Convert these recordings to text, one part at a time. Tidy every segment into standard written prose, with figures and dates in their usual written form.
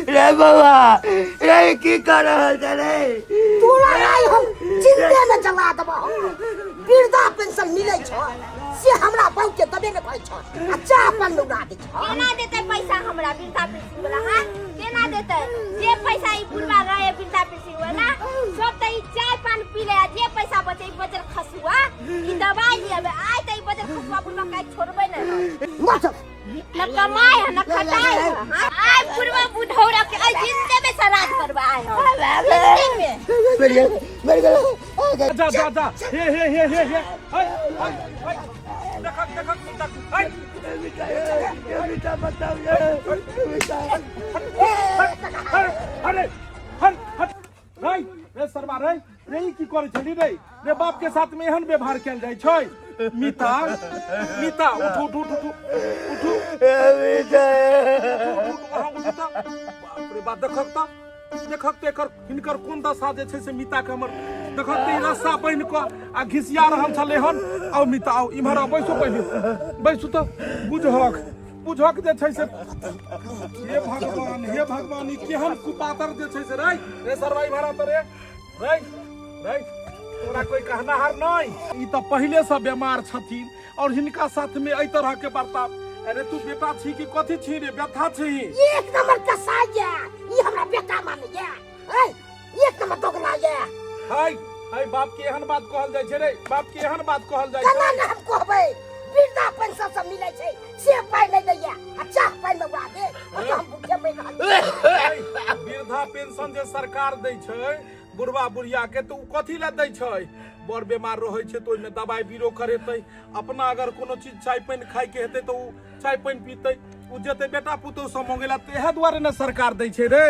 रे बौआ रे की कर रहल छै रे तोरा आइ हम जिंदे में जला देबो। वृद्धा पेंशन मिलै छौ से हमरा बाबू के देबे ने करै छौ आ चाह पान में उड़ा दै छौ। केना देतै पैसा हमरा वृद्धा पेंशन वाला? हाँ, केना देतै? जे पैसा ई बुढ़वा रहे वृद्धा पेंशन वाला, सब तऽ ई चाय पान पी ले आ जे पैसा बचे ई बचल खसुआ ई दवाई लियाबे। आइ तऽ ई बचल खसुआ बुढ़वा के छोड़बै नहि हम। मत न कमाई है न खटाई है। हाँ? आइ बुढ़वा बुढ़ौरा के आइ जिंदे में श्राद्ध करबा आइ हम जिंदे में। मर गेल, मर गेल। जा जा जा, हे हे हे हे हे, हाय हाय हाय, देखक देखक देख, हाय। बेटा, बताओ बेटा। अरे हट हट रे रे सरवा रे रे, ई की करै छली रे? रे, बाप के साथ में एहन व्यवहार कैल जाइ छै? मिता, मिता, उठू उठू उठू उठू। बेटा। उठू, अहाँ उठू तऽ। बाप रे बाप, देखक तऽ, देखक तऽ एकर हिनकर कोन दशा जे छै से। मिता के हमर देखक तऽ, ई रस्सा बान्हि कऽ आ घिसिया रहल छलै हन। आउ मिता, आउ इम्हर आउ, बैसू पहिले, बैसू तऽ। बुझहक बुझक जे छै से, हे भगवान, हे भगवान, ई केहन कुपातर जे छै से। रे रे सरवाई भाड़ा तऽ रे रे रे, तोरा कोई कहनाहार नहीं। ई तऽ पहिले से बीमार छथिन और हिनका साथ में एहि तरह के बर्ताव। अरे तू बेटा छी कि कथी छी रे? व्यथा छी। एक नंबर कसाई ये, ई हमरा बेटा माने ये। ऐ, एक नंबर दोगला ये। हाय हाय, बाप के एहन बात कहल जाइ छै रे? बाप के एहन बात कहल जाइ केना छै? ने हम कहबै? वृद्धा पेंशन सब मिलै छै से पाइ नहि दैया आ चाह पानि में उड़ा दे, ओतऽ हम भूखे मरि रहल छी। हाय, वृद्धा पेंशन जे सरकार दै छै बुढ़वा बुढ़िया के तऽ ओ कथी लए दै छै? बड़ बीमार रहै छै तऽ ओहिमे दबाइ बीरो करेतै, अपना अगर कोनो चीज चाय पानि खायके हेतै तऽ ओ चाय पानि पीतै, ओ जेतै बेटा पुतोह सब मंगै ला, तऽ इएह दुआरे ने सरकार दै छै रे।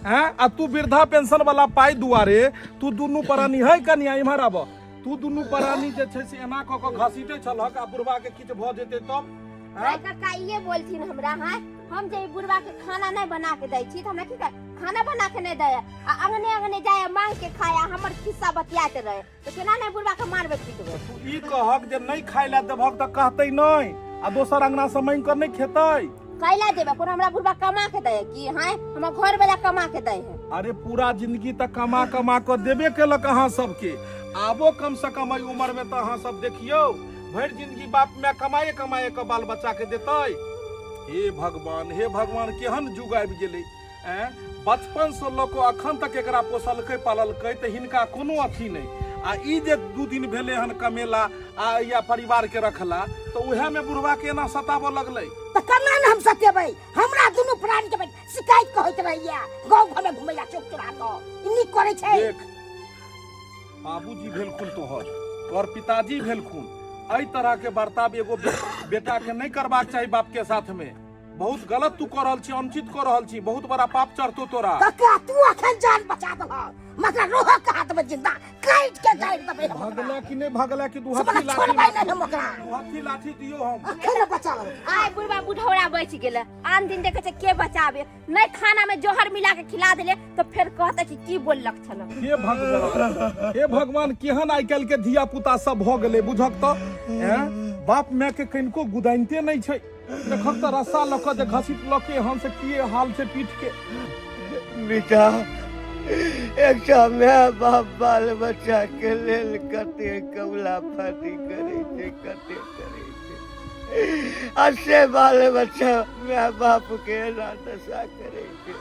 हैं, आ तू वृद्धा पेंशन वाला पाइ दुआरे तू दुनू प्राणी है, कनिया इम्हर आब, तू दुनू प्राणी जे छै से एना कऽ कऽ घसीटै छलहक आ बुढ़वा के किछु भऽ जेतै तब? आइ काका इहे बोलथिन हमरा। हाँ, हम जे ई बुढ़वा के खाना नहीं बना के दै छी तऽ हमरा की कह खाना बना के नहीं दै आ अंगने अंगने जाय मांग के खाय आ हमर खिस्सा बतियाते रहे, तऽ केना नहीं बुढ़वा के मारबै पीटबै? तू ई कहक जे नहि खाय ला देबहक तऽ कहतै नहि आ दोसर अंगना से मांगि कऽ नहि खेतै? कैला देबै? कोनो हमरा बुढ़वा कमा के दै की? हाँ, हमर घर वाला कमा के दै है। अरे पूरा जिंदगी तऽ कमा कमा कऽ देबे केलक अहाँ सबके, आबो कम से कम एहि उम्र में तऽ अहाँ सब देखियौ, भरि जिंदगी बाप माय कमाए कमाए कऽ बाल बच्चा के देतै? हे भगवान, हे भगवान, केहन युग आबि गेलै। ऐं, बचपन से लऽ कऽ अखन तक एकरा पोसलकै पाललकै तऽ हिनका कोनो अथी नहि, आ ई जे 2 दिन भेलै हन कमेला आ या परिवार के रखला तऽ उएह में बुढ़वा के एना सताबऽ लगलै। तऽ केना ने हम सतेबै? हमरा दुनू प्राणी के शिकायत कहैत रहैया, गाँव घर में घुमैया चौक चौरा कऽ, ई नीक करै छै? देख, बाबूजी भेलखुन तोहर, तोहर पिताजी भेलखुन, एहि तरह के बर्ताव एगो बेटा के नहीं करबाक चाही बाप के साथ में। बहुत गलत तू कर रहल छी, अनुचित कर रहल छी, बहुत बड़ा पाप चढ़तो तोरा। कका, तू अखन जान बचा देलह, मगर रोह के हाथ में जिंदा काट के गाड़ि देबै हम ओकरा। भगला कि नहीं भगला कि दू से हत्थी बड़ा लाठी छोड़बै नहीं हम ओकरा। दू हत्थी लाठी दियो हम। अखन बचा लेबै। आइ बुढ़वा बुढ़ौरा बचि गेलै, आन दिन देखै छै के बचाबे नहीं, खाना में जहर मिला के खिला देले तो फिर कहते कि की बोललक छल। हे भगवान, हे भगवान, केहन आइ काल्हि के धिया पुता सब भऽ गेलै बुझक तऽ, ऐं? बाप माय के कनिको गुदानिते नहि छै। देखक तऽ रस्सा लऽ कऽ जे घसीट लऽ के हम से की हाल छै पीठ के। बेटा, एकटा माय बाप बाल बच्चा के लेल कते कबला फाटी करै छै, कते करै छै, आ से बाल बच्चा माय बाप के एना दशा करै छै।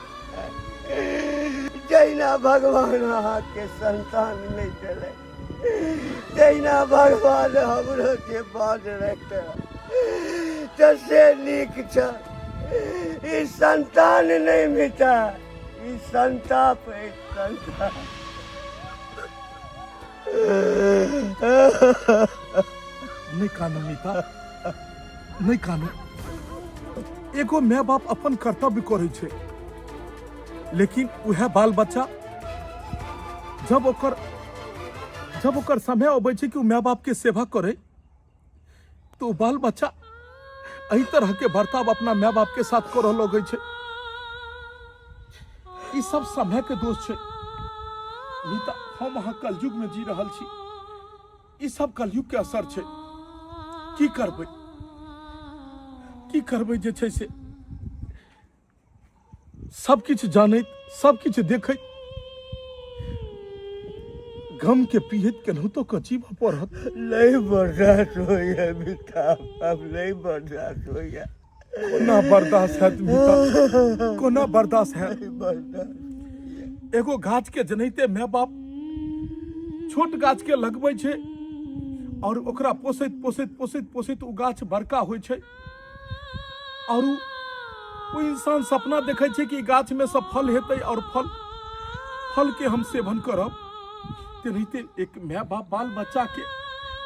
जहिना भगवान अहाँके संतान नहि देलक, तहिना भगवान हमरो जे बाज रखते तऽ से नीक छल। ई संतान नहि मिटा, ई संताप अछि, संताप। नहि कानू मिता, नहि कानू। एगो माय बाप अपन कर्तव्य करै छै, लेकिन उएह बाल बच्चा जब ओकर समय अबै छै कि ओ माय बाप के सेवा करे, तो ओ बाल बच्चा एहि तरह के बर्ताव अपना माय बाप के साथ करऽ लगै छै। ई सब समय के दोष छै नीता। हम अहाँ कलयुग में जी रहल छी, ई सब कलयुग के असर छै। की करबै, की करबै जे छै से। सब किछु जानैत सब किछु देखैत गम के पीहैत केनाहितो कऽ जीबऽ पड़त। नहीं बर्दाश्त होइए मिता, अब नहीं बर्दाश्त होइए। कोना बर्दाश्त हैत मिता, कोना बर्दाश्त हैत? नहीं बर्दाश्त। एगो गाछ के जेनाहिते माय बाप छोट गाछ के लगबै छै और ओकरा पोसैत पोसैत पोसैत पोसैत ओ गाछ बड़का होइ छै और ओ इंसान सपना देखै छै कि गाछ में सब फल हेतै और फल फल के हम सेवन करब, तेनाहिते एक माय बाप बाल बच्चा के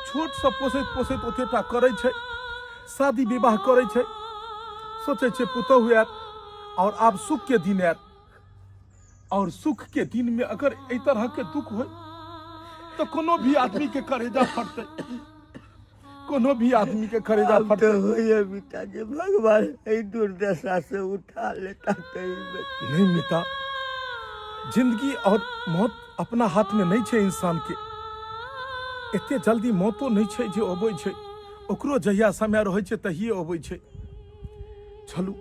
छोट से पोसैत पोसैत ओतेटा करै छै, शादी विवाह करै छै, सोचै छै पुतहु आयत और आब सुख के दिन आयत। और सुख के दिन में अगर एहि तरह के दुख हो तो कोनो भी आदमी के करेजा फटतै, कोनो भी आदमी के करेजा आब फटतै। तऽ होइए मिता जे भगवान एहि दुर्दशा से उठा लेता तही में। नहीं मिता, जिंदगी और मौत अपना हाथ में नहीं छै इंसान के। एते जल्दी मौतो नहीं छै जे अबै छै, ओकरो जहिया समय रहै छै तहिए अबै छै। चलू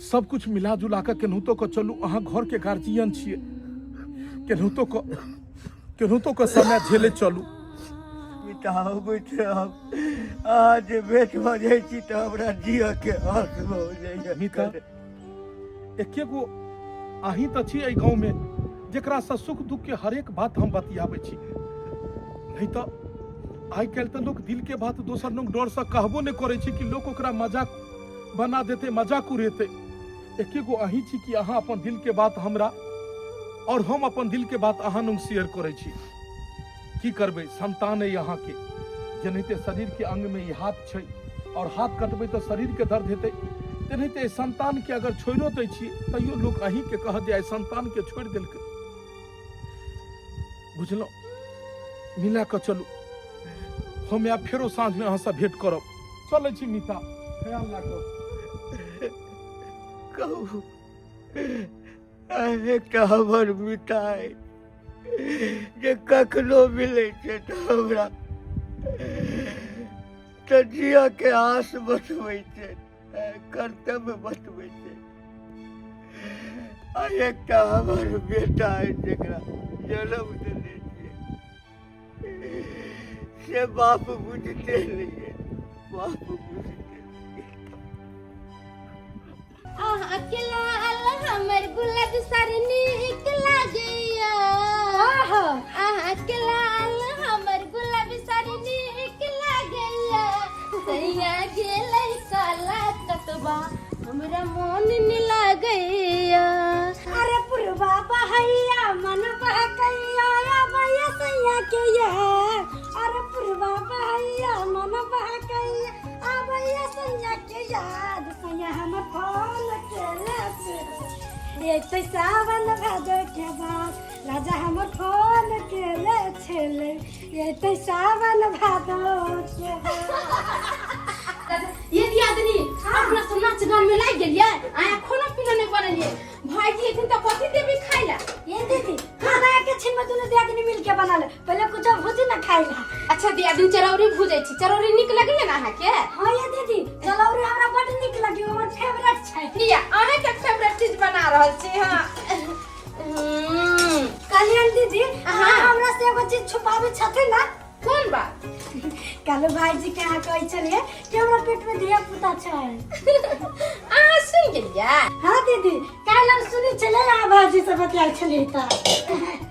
सब कुछ मिला जुला कऽ केनाहितो कऽ चलू, अहाँ घर के गार्जियन छियै, केनाहितो कऽ समय झेले चलू। मिता अबै छै हम अहाँ जे भेट भऽ जाइ छी तऽ हमरा जियऽ के आस भऽ जाइए। मिता, एके गो अहीं तऽ छी एहि गाँव में जेकरा से सुख दुख के हरेक बात हम बतियाबै छी, नहीं तऽ आइ काल्हि तऽ लोक दिल के बात दोसर लोग डर से कहबो नहि करै छै कि लोक ओकरा मजाक बना देतै, मजाक उड़ेतै। एके गो अहीं छी कि अहाँ अपन दिल के बात हमरा और हम अपन दिल के बात अहाँ नुंग शेयर करै छी। की करबै, संतान अइ अहाँके, जेनाहिते शरीर के अंग में ई हाथ छै और हाथ कटबै तऽ शरीर के दर्द हेतै, तेनाहिते एहि संतान के अगर छोड़ियो दै छी तैयो लोक अहीं के कहत जे आइ संतान के छोड़ि देलकै। बुझलहुँ, मिला कऽ चलू। हम आयब फेरो साँझ में अहाँसँ भेंट करब। चलै छी मिता, ख्याल राखब। कहू एकटा हमर मिता अइ जे कखनो मिलै छै तऽ हमरा तऽ जियऽ के आस बतबै छै, कर्तव्य बतबै छै। आ एकटा हमर बेटा अइ जकरा जन्म देने छियै से बाप बुझते नहि अछि, बाप बुझते नहि। अकेला हमर गुलाब साड़ी नीक लागैया, अकेला हमर गुलाब साड़ी नीक लागैया, सैया गेलै काला कतबा हमरा मोन न लागैया। अरे पुरवा बहैया मन बहकैया आबैया सैया के ये, अरे पुरवा बहैया मन बहकैया आबैया सैया के याद, सैया हमर फोन केले से एते सावन भादो के बाद, राजा हमर फोन केले छेले एते सावन भादो के बाद। ये दियादनी अपना सब नाच गान में लागि गेलियै, आया खाना पीना नहीं बनेलियै, भाईजी एखन तऽ कथी देबी खाइ ला? ये दीदी खाना के छिन में दुनू दियादनी मिल के बना ले, पहले कुछ भुजी ना खाइ ला। अच्छा दियादनी चरौरी भुजै छी, चरौरी नीक लगैया ने अहाँके? हाँ ये दीदी चरौरी हमरा बड नीक लगी, हमर फेवरेट छै। किया अहाँके फेवरेट चीज बना रहल छी? हाँ कल्याण दीदी अहाँ हमरा से एगो चीज छुपाबै छथिन ना? कोन बात? कालू भाईजी के अहाँ कहै छलियै कि हमरा पेट में धिया पुता छै। अहाँ सुनि गेलियै? हाँ दीदी काल्हि हम सुनै छलियै अहाँ भाईजी से बतियाइ छलियै तऽ।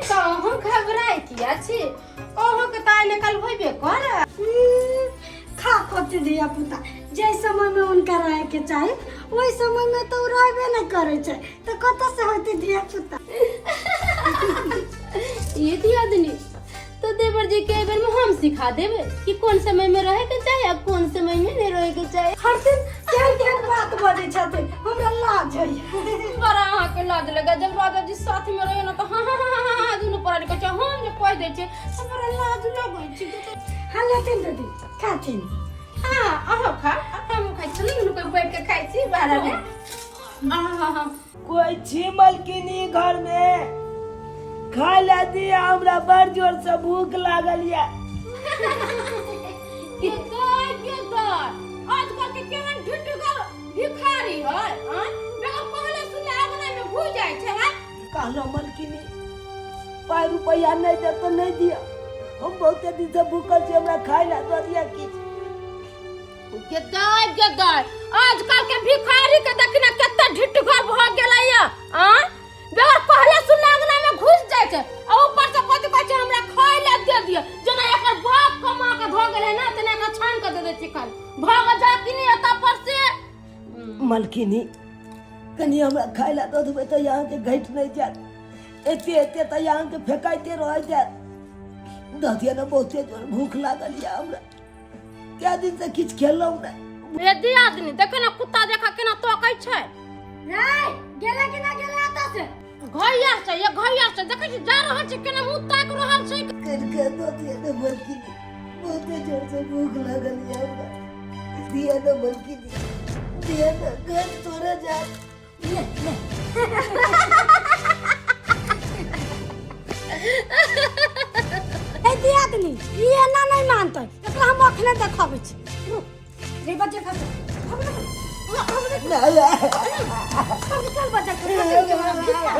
तऽ अहूँ घबराइ किया छी, अहाँके तऽ आइ ने काल्हि होइबे करत। खा कते धिया पुता जाहि समय में उनका रहे के चाही ओहि समय में तो रहबे न करे छै तऽ कतऽ से होते धिया पुता। ये दियादनी तो देवर जी के बेर में हम सिखा देबे कि कौन समय में रहे के चाही आ कौन समय में नहीं रहे के चाही। हर दिन केहन केहन बात बजै छथिन, हमरा लाज होइए। बड़ा अहाँ के लाज लगे जब राजा जी साथ में रहे ना तो हाँ हाँ हाँ हाँ हाँ दुनू प्राणी कहै छै, हम जे कह दै छियै तऽ बड़ा लाज लगै छै। हाँ लेथिन दीदी खाथिन। हाँ अहाँ खा हम खाइ छी, दुनू कोइ बैठ के खाइ छी बाहर में। हाँ हाँ कोई छी मलकिनी घर में खाय ला दिया, हमरा बड़ जोर से भूख लागल या। के गाय के गाय आजकल के केहन ढिठगर भिखारी है, आँय? बेगर कहलहुँ मलकिनी, पाइ रुपैआ नहि देब तऽ नहि दिअ, हम बहुते दिनसँ भूखल छी, हमरा खाय लए दऽ दिअ किछु। गेदाय गेदाय, आजकल के भिखारी के देखी ना कते ढिठगर भऽ गेलै या आ बगैर कहले सुनले अंगना में घुस जाइ छै आ ऊपर से कथी कहै छै हमरा खाय ले दे दिअ। जेना एकर बाप कमा के धऽ गेलै ना तेना एकर छान के दे दै छै खाली। भाग जा कि नहि एतऽ पर से। मलकिनी, कनि हमरा खाय लए दऽ देबै तऽ अहाँके घटि नहि जायत, एते एते तऽ अहाँके फेकाइते रहि जायत। दऽ दिअ ने, बहुते जोर भूख लागल यऽ हमरा, कए दिन से किछु खेलहुँ नहि। ए दियादनी, देखै ना कुत्ता जकाँ केना तकै छै। रे गेलै कि ना गेलै एतऽ से? घैया से ये घैया से देखै छी जा रहल छै केना मुँह ताकि रहल छै। कनिके दऽ दिअ ने मलकिनी, बहुते जोर से भूख लागल यऽ हमरा, दिअ ने मलकिनी, दिअ ने, घर तोड़े जायत। ले ले। ए दियादनी, ई एना नहि मानतै, एकरा हम अखने देखाबै छी। रुक रे बच्चे, खा निकल बच्चा।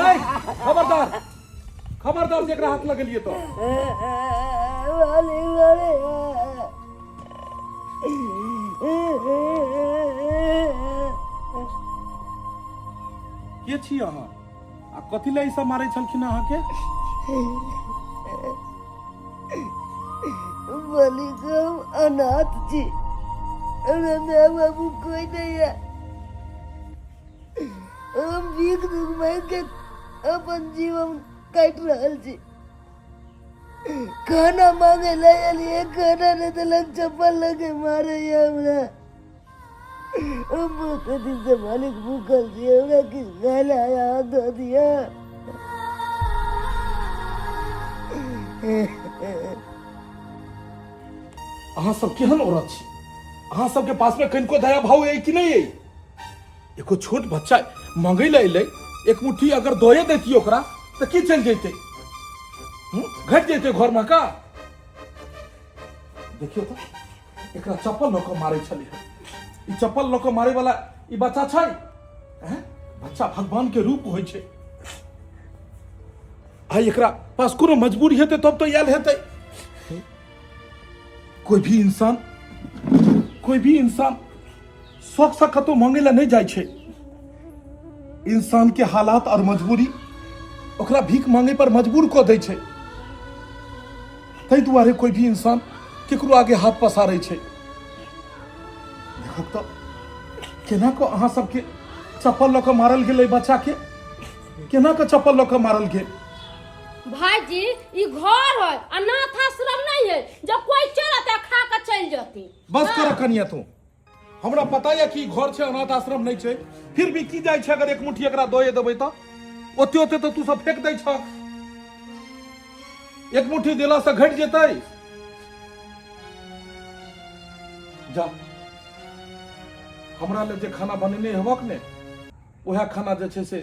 ए, खबरदार खबरदार, जेकरा हाथ लगेलिए तो। वाले वाले। के छी अहाँ आ कथी लए ई सब मारै छलखिन अहाँके? मालिक, हम अनाथ छी, हमरा माय बाबू कोई नहीं है। हम भीख दुख मांगि के अपन जीवन काटि रहल छी। खाना मांगे ले एलियै, खाना नहि देलक, चप्पल लऽ के मारैया हमरा। हम बहुत दिन से मालिक भूखल छी, हमरा किछु खाय लए अहाँ दऽ दिअ। अहाँ सब केहन औरत छी? अहाँ सबके पास में कनिको दया भाव अइ कि नहि अइ? एगो छोट बच्चा मंगै लए अयलै, एक मुट्ठी अगर दए दैतियै ओकरा तऽ की चलि जैतै? घटि जैतै घरमे का? देखियौ तऽ एकरा चप्पल लऽ कऽ मारै छलै हन। ई चप्पल लऽ कऽ मारै वाला ई बच्चा छै? हैं? बच्चा भगवान के रूप होइ छै। आइ एकरा पास कोनो मजबूरी हेतै तब तऽ आयल हेतै। कोई भी इंसान, कोई भी इंसान शौक से कतौ मांगे ला नहीं जाइ छै। इंसान के हालात और मजबूरी ओकरा भीख मांगे पर मजबूर कऽ दै छै। ताहि दुआरे कोई भी इंसान केकरो आगे हाथ पसारै छै। देखब तऽ केना कऽ अहाँ सबके चप्पल लऽ कऽ मारल गेलै बच्चा के, केना कऽ चप्पल लऽ कऽ मारल गेल? भाईजी, ई घर है अनाथ आश्रम नहीं है जब कोई चल आता खा के चल जाती। बस कर कनिया तू, हमरा पता यऽ कि घर छै अनाथ आश्रम नहीं छै, फिर भी की जाइ छै अगर एक मुट्ठी एकरा दए देबै तऽ? ओते ओते तऽ तू सब फेंक दै छह, एक मुट्ठी देला से घटि जेतै? जा, हमरा ले जे खाना बनेने हेबक ने वएह खाना जे छै से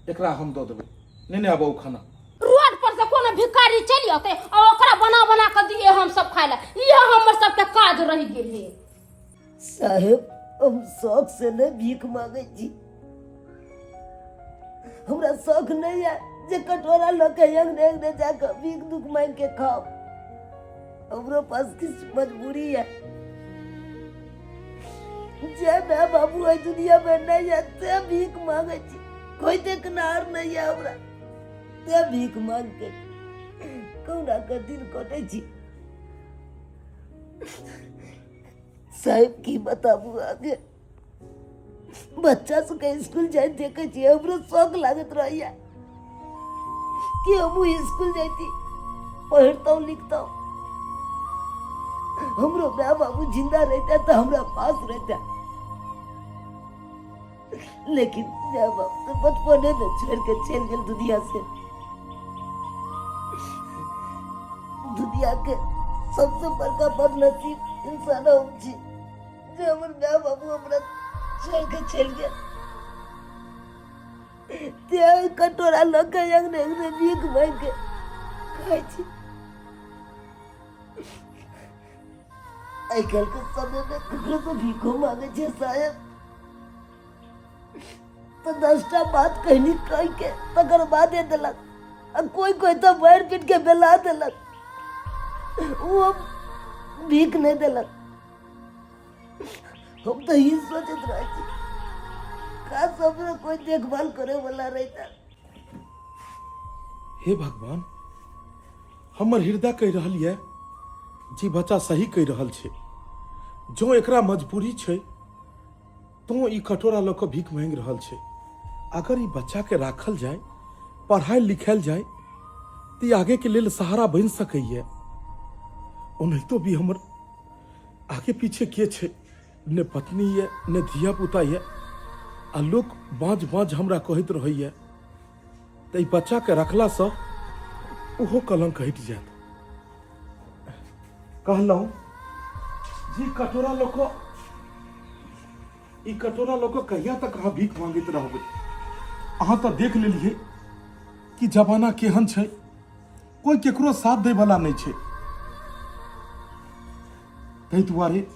एकरा हम दऽ देबै। नहि नहि आबऽ ओ खाना। रोड पर से कोनो भिखारी चलि अतै आ ओकरा बना बना के दिए हम सब खाय ला, इहे हमर सबके काज रहि गेल है। साहेब, हम शौक से नहि भीख मांगै छी। हमरा शौक नहि है जे कटोरा लऽ के अंगने अंगने जाकऽ भीख दुख मांगि के खाओ। हमरो पास किछु मजबूरी है। जे माय बाबू एहि दुनिया में नहीं है ते भीख मांगे छी, कोई देखनार नहीं है हमरा, ते भीख मांग के कहुना के दिन कटै छी। साहेब, की बताबू आगे, बच्चा सबके स्कूल जाइत देखै छी, हमरो शौक लागैत रहैया कि हमहूँ स्कूल जैती, पढ़तहुँ लिखतहुँ। हमरो माय बाबू जिंदा रहता तऽ हमरा पास रहता, लेकिन माय बाप तऽ बचपने में छोड़ के चलि गेल दुनिया से। दुनिया के सबसे बड़का बदनसीब इंसान हम छी जे हमर माय बाबू हमरा छोड़ के चलि गेल। ते कटोरा लऽ के अंगने अंगने भीख मांगि के खाइ छी। आइ काल्हि के समय में ककरो से भीखो मांगे छै साहेब? तऽ 10टा बात कहनी कहि के तकर बादे देलक आ कोई कोई तऽ मारि पीट के बेला देलक, ओ भीख नहि देलक। हम तऽ ई सोचैत रहै छी का सबरे कोई देखभाल करे वाला रहता। हे भगवान, हमर हृदय कहि रहल यऽ जे बच्चा सही कहि रहल छै। जँ एकरा मजबूरी छै तो ई कटोरा लऽ कऽ भीख मांगि रहल छै। अगर ई बच्चाके राखल जाय, पढ़ायल लिखायल जाय तऽ ई आगेके लेल सहारा बनि सकैए। ओनाहितो भी हमर आगे पीछे के छै, ने पत्नी यऽ ने धिया पुता यऽ, आ लोक बाँझ बाँझ हमरा कहैत रहैए। तऽ ई बच्चाके रखलासँ ओहो कलंक हटि जायत। कहलहुँ जी कटोरा लऽ कऽ, ई कटोरा लऽ कऽ कहिया तक अहाँ भीख मांगैत रहबै? अहाँ तऽ देख लेलियै कि जमाना केहन छै, कोई केकरो साथ दै वाला नहि छै। ताहि दुआरे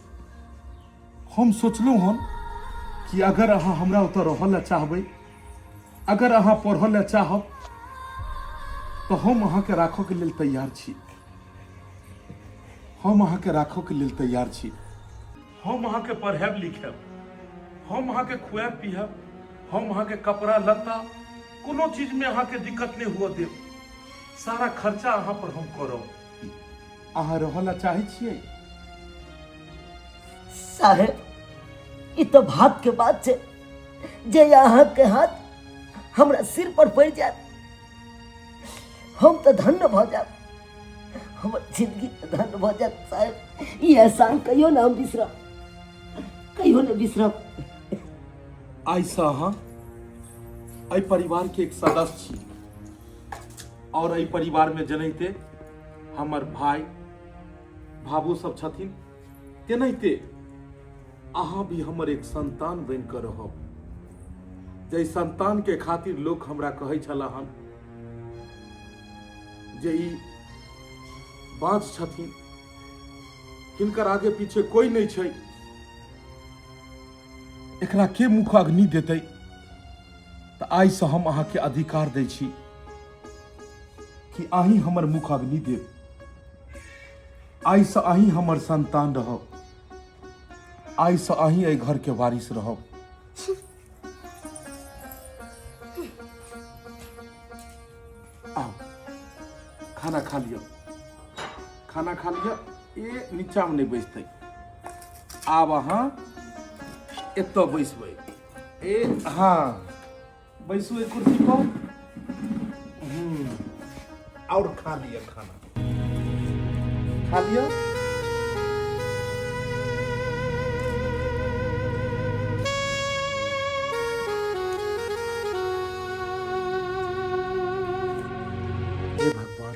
हम सोचलहुँ हन कि अगर अहाँ हमरा ओतऽ रहऽ लए चाहबै, अगर अहाँ पढ़ऽ लए चाहब तऽ हम अहाँके राखऽके लेल तैयार छी। हम अहाँके राखऽके लेल तैयार छी। हम अहाँके पढ़ायब लिखायब, हम अहाँके खुआयब पियायब, हम अहाँके कपड़ा लत्ता कोनो चीजमे अहाँके दिक्कत नहि हुअ देब। सारा खर्चा अहाँ पर हम करब। अहाँ रहऽ लए चाहै छियै? साहेब, ई तऽ भाग के बात छै जे अहाँके हाथ हमरा सिर पर पड़ि जायत, हम तऽ धन्य भऽ जायब, हमर जिंदगी तऽ धन्य भऽ जायत। साहेब, ई एहसान कहियो ने हम बिसरब, कहियो ने बिसरब। आइसँ अहाँ एहि परिवारके एक सदस्य छी और एहि परिवारमे जेनाहिते हमर भाय भाबू सब छथिन तेनाहिते अहाँ भी हमर एक संतान बनि कऽ रहब। जाहि संतान के खातिर लोक हमरा कहै छला हन जे ई बाँझ छथिन, हिनकर आगे पीछे कोई नहि छै, एकरा के मुख अग्नि देतै, तऽ आइसँ हम अहाँके अधिकार दै छी कि अहीं हमर मुख अग्नि देब। आइसँ अहीं हमर संतान रहब, आइसँ अहीं एहि घरके वारिस रहब। आउ खाना खा लिअ, खाना खा लिअ। ए नीचामे नहि बैसतै, आब अहाँ एतऽ बैसबै। ए हाँ, बैसू एहि कुर्सी पर और खा लिअ, खाना खा लिअ। हे भगवान,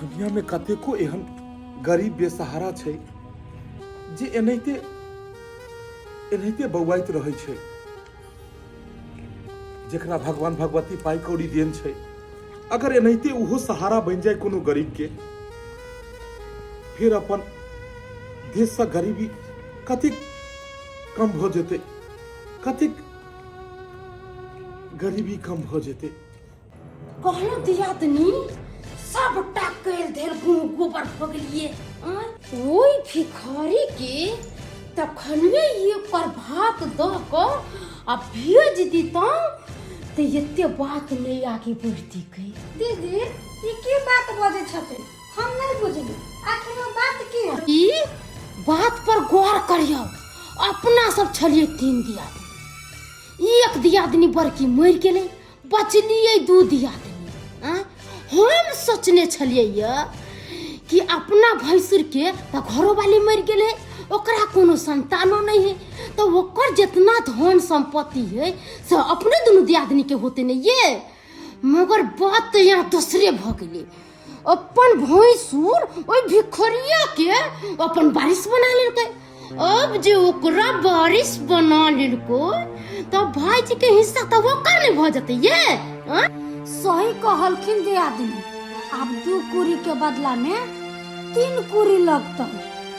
दुनिया में कतेको एहन गरीब बेसहारा छै जे एनाहिते एनाहिते बौआइत रहै छै, जेकरा भगवान भगवती पाइ कौड़ी देन छै। अगर एनाहिते ओहो सहारा बनि जाय कोनो गरीब के, फिर अपन देशसँ गरीबी कतेक कम भऽ जेतै, कतेक गरीबी कम भऽ जेतै। कहलहुँ दियादनी, सबटा कैल धैल गोबर भऽ गेलियै। ओहि भिखारी के तखने एकर भात दऽ कऽ आ भेज दितहुँ तऽ एते बात नहि आगे बढ़ती। दीदी, ई की बात बजै छथिन, हम नहि बुझली, आखिर ओ बात की है? ई बात पर गौर करियौ। अपना सब छलियै 3 दियादनी, एक दियादनी बड़की मरि गेलै, बचलियै 2 दियादनी। आँय, हम सोचने छलियै यऽ कि अपना भैंसुरके तऽ घरोवाली मरि गेलै, ओकरा कोनो संतानो नहि है, तऽ ओकर जितना धन सम्पत्ति है से अपने दुनू दियादनीके होते नहीं ये। मगर बात तऽ यहाँ दोसरे भऽ गेलै। अपन भैंसुर ओहि भिखरिया के अपन बारिश बना लेलकै। अब जे ओकरा बारिश बना लेलको तऽ भाईजी के हिस्सा तऽ ओकर नहि भऽ जेतै ये। आँय? सही कहलखिन दियादनी, आब 2 कुरी के बदला में 3 कुरी लगतै।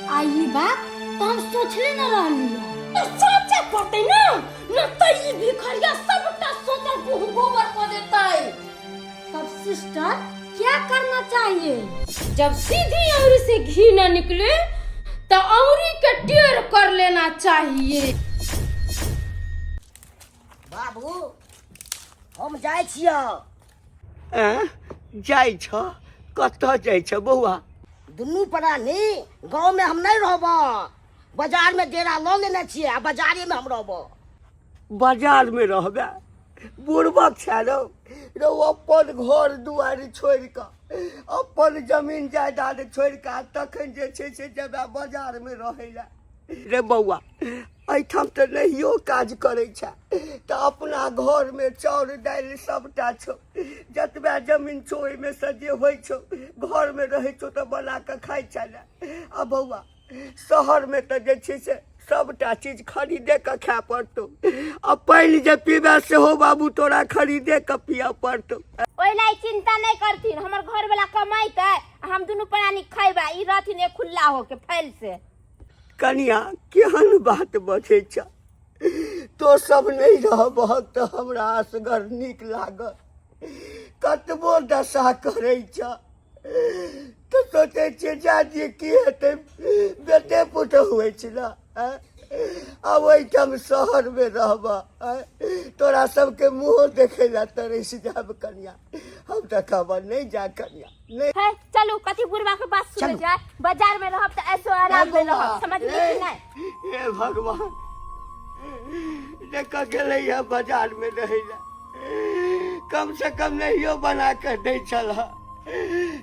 आ ई बात तऽ हम सोचले न रहलियै। तऽ सोचे पड़तै ने, न त ई भिखरिया सबटा सोचल गुह गोबर कऽ देतै। तब सिस्टर क्या करना चाहिए? जब सीधी अंगुरी से घी न निकले तो अंगुरी के टेढ़ कर लेना चाहिए। बाबू, हम जाइ छियौ। ऐं, जाइ छ? कतऽ जाइ छ बौआ? दुनू प्राणी गाँव में हम नहीं रहब, बाजार में डेरा लऽ लेने छियै आ बाजारे में हम रहब। बाजार में रहबे? बुड़बक छै रौ, रौ अपन घर दुआरि छोड़ि कऽ, अपन जमीन जायदाद छोड़ि कऽ आ तखन जे छै से जेबे बाजार में रहै लए। रे बौआ, एहिठाम तऽ नहियो काज करै छै तऽ अपना घरमे चाउर दालि सबटा छौ, जतबे जमीन छौ ओहिमे से जे होइ छौ घरमे रहै छौ तऽ बना कऽ खाइ छै ने। आ बौआ, शहरमे तऽ जे छै से सबटा चीज खरीदे कऽ खाय पड़तौ, आ पानि जे पीबे सेहो बाबू तोरा खरीदे कऽ पियऽ पड़तौ। ओहि ला ई चिंता नहि करथिन, हमर घरवला कमैतै आ हम दुनू प्राणी खैबै, ई रहथिन एक खुल्ला होके फैल से। कनिया, केहन बात बजै छ? तो सब नहि रहबहक तऽ हमरा असगर नीक लागत। कतबो दशा करै छ तऽ सोचै छियै जा दियै, की हेतै, बेटे पुतहु होइ छै ने। आँय? आब ओहिठाम शहरमे रहबह, आँय? तोरा सबके मुँहो देखै लए तरसि जायब कनिया। हम तऽ कहबह नहि जा कनिया, नहीं। है चलू, कथी बुढ़वा के बात सुनै जाय, बाजार में रहब त ऐसो आराम में रहब, समझली कि नहीं? हे भगवान, देख गेलै है बाजार में रहै ला, कम से कम नहियो बना के दै छल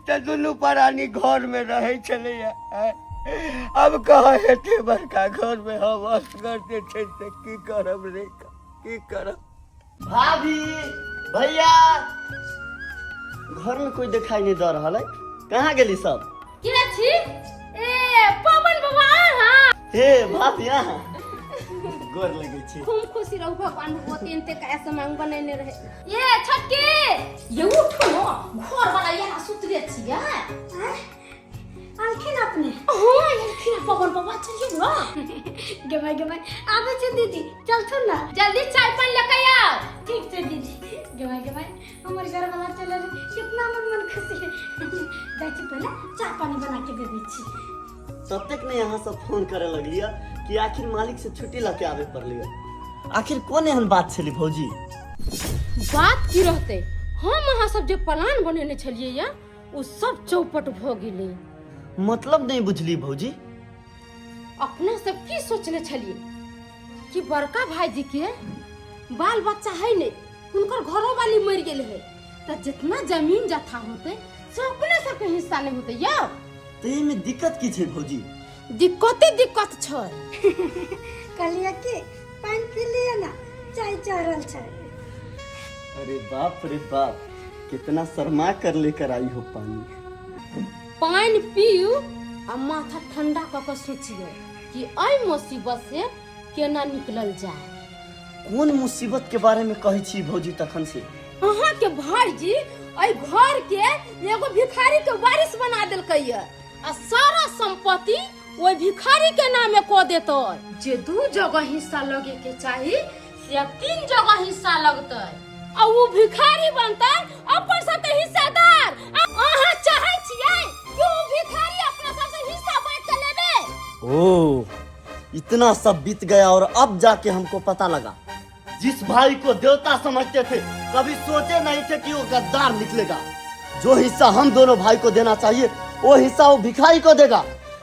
तऽ दुनू प्राणी घर में रहै छलैया। अब कह हेतै बड़का घर में हम असगर जे छै से की करब रे, की करब? भाभी, भैया, घर में कोई दिखाई नहीं दे रहा है, कहाँ गेली सब? के छी? ए पवन बाबा अहाँ? हे भाभी, अहाँ गोर लगे छी। खूब खुशी रहू, भगवान भगवती एते कैसे मांग बनेने रहे। ए छोटकी, ये उठू न, घर वाला यहाँ सुतले छियै। अलखिन अपने? हाँ, एलखिन पवन बाबा, चलियौ न। गे भाई, गे भाई, आबै छै दीदी, चलथुन ना। जल्दी चाय पानी लेके आओ। ठीक छै दीदी। गे भाई, गे भाई, हमर घर वाला चलल, कितना मन मन खुशी है। जाइ छी, पहले चाय पानी बना के दे दै छी। ततेक ने यहाँ सब फोन करे लगलियै कि आखिर मालिक से छुट्टी लके आवे पड़लियै। आखिर कोन एहन बात छली भौजी? बात की रहते, हम अहाँ सब जे प्लान बनेने छलियै या ओ सब चौपट भऽ गेलै। मतलब नहीं बुझली भौजी। अपना सब की सोचने छलियै कि बड़का भाईजी के बाल बच्चा है नहीं, हुनकर घरो वाली मरि गेल है, तऽ जितना जमीन जथा होते से अपने सबके हिस्सा नहीं होते यौ? तऽ एहिमे दिक्कत की छै भौजी? दिक्कते दिक्कत छै। कहलियै कि पानि पी लिअ ने, चाय चढ़ल छै। अरे बाप रे बाप, कितना शर्मा कर लेकर आई हो पानी। पानि पीउ आ माथा ठंडा कऽ कऽ सोचियौ कि एहि मुसीबत से केना निकलल जाय। कोन मुसीबत के बारे में कहै छी भौजी तखन से? अहाँ के भाईजी एहि घर के एगो भिखारी के वारिस बना देलकै ये आ सारा संपत्ति ओहि भिखारी के नामे कऽ देतै। जे दू जगह हिस्सा लगे के चाही से अब तीन जगह हिस्सा लगतै आ उ भिखारी बनतै अपन सबके हिस्सेदार। आ अहाँ चाहै छियै कि उ भिखारी अपना सबसे हिस्सा बांटि के लेबै? ओ इतना सब बीत गया और अब जाके हमको पता लगा, जिस भाई को देवता समझते थे कभी सोचे नहीं थे कि वो गद्दार निकलेगा। जो हिस्सा हम दोनों भाई को देना चाहिए वो हिस्सा वो भिखारी को देगा,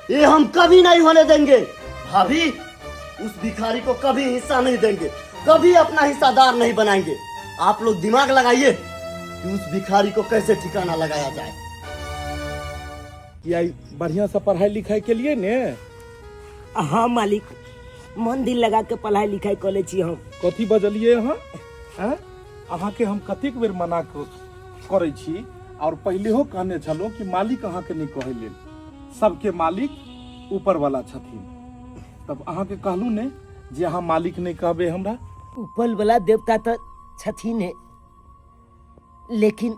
ये हम कभी नहीं होने देंगे। भाभी, उस भिखारी को कभी हिस्सा नहीं देंगे, कभी अपना हिस्सादार नहीं बनाएंगे। आप लोग दिमाग लगाइए कि उस भिखारी को कैसे ठिकाना लगाया जाए। कि आई बढ़िया से पढ़ाई लिखाई के लिए ने? हाँ मालिक, मन दिल लगा के पढ़ाई लिखाई कऽ लै छी हम। कथी बजलिए अहाँ? आँय? अहाँके हम कतेक बेर मना करै छी और पहिलेहो कहने छलहुँ कि मालिक अहाँके नहि कहै लेल, सबके मालिक ऊपर वाला छथिन। तब अहाँके कहलहुँ ने जे अहाँ मालिक नहि कहबै हमरा। ऊपर वाला देवता तऽ छथिन हे, लेकिन